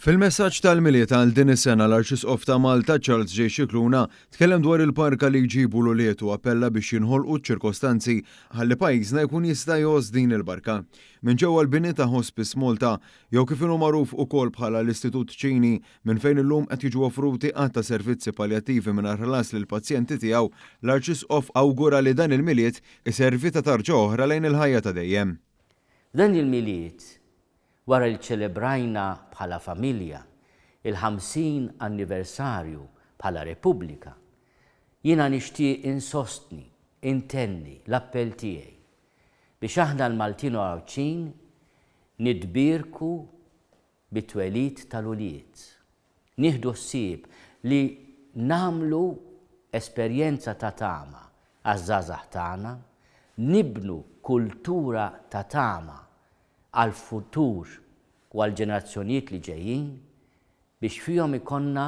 Fil-messaġġ tal-Milied għal din is-sena l-Arċisqof ta' Malta Charles J. Scicluna tkellem dwar il-barka li jġibu l-ulied u appella biex jinħolqu ċ-ċirkostanzi ħalli pajjiżna jkun jista' jgħożż din il-barka. Minn ġewwa l-bini ta' Hospice Malta, jew kif inhu magħruf ukoll bħala l-Istitut Ċini, minn fejn illum qed jiġu offruti għadd ta' servizzi paljattivi mingħajr ħlas lill-pazjenti tiegħu, l-Arċisqof awgura li dan il-Milied iservi ta' tarġa oħra lejn il-ħajja ta' dejjem. F'dan il-Milied Wara li ċċelebrajna bħala familja il-50 anniversarju bħala Repubblika, jiena nixtieq insostni, intenni l-appell tiegħi biex aħna l-Maltin u Għawdxin nitbierku bit-twelid tal-ulied. Nieħdu ħsieb li nagħmlu esperjenza ta' tama għaż-żgħażagħ tagħna, nibnu kultura ta' tama għall-futur u għall-ġenerazzjonijiet li ġejjin biex fihom ikollna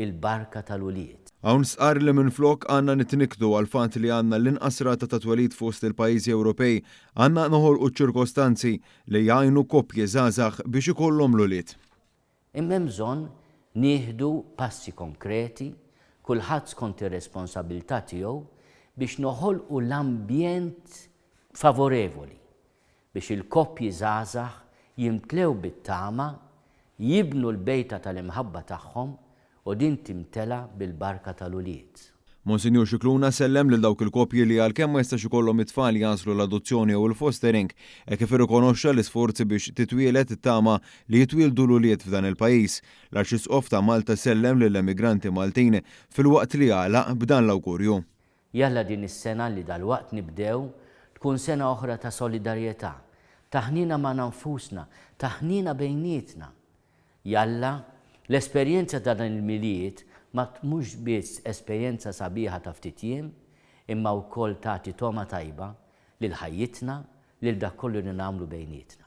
l-barka tal-ulied. Hawn stqarr li minflok għandna nitnikkdu għall-fatt li għandna l-inqas rata ta' twelid fost il-pajjiżi Ewropej, għandna noħolqu ċ-ċirkostanzi li jgħinu koppji żgħażagħ biex ikollhom l-ulied. Imma hemm bżonn nieħdu passi konkreti, kulħadd skont ir-responsabilità tiegħu, biex noħolqu l-ambjent favorevoli biex il-koppji żgħażagħ jimtlew bit-tama, jibnu l-bejta tal-imħabba tagħhom u din timtela bil-barka tal-ulied. Monsinjur Scicluna sellem lil dawk il-koppji li għalkemm ma jistax ikollhom it-tfal jagħżlu l-adozzjoni jew il-fostering, hekk kif irrikonoxxa l-isforzi biex titwieled it-tama li jitwieldu l-ulied f'dan il-pajjiż. L-Arċisqof ta' Malta sellem lill-emigranti Maltin filwaqt li għalaq b'dan l-awgurju. Jalla din is-sena li dalwaqt nibdew tkun sena oħra ta' solidarjetà, ta' ħniena magħna nfusna, ta' ħniena bejnietna. Jalla l-esperjenza ta' dan il-Milied ma tmux biss esperjenza sabiħa ta' ftit jiem, imma wkoll tagħti togħma tajba lil ħajjitna, lil dak kollu li nagħmlu bejnietna.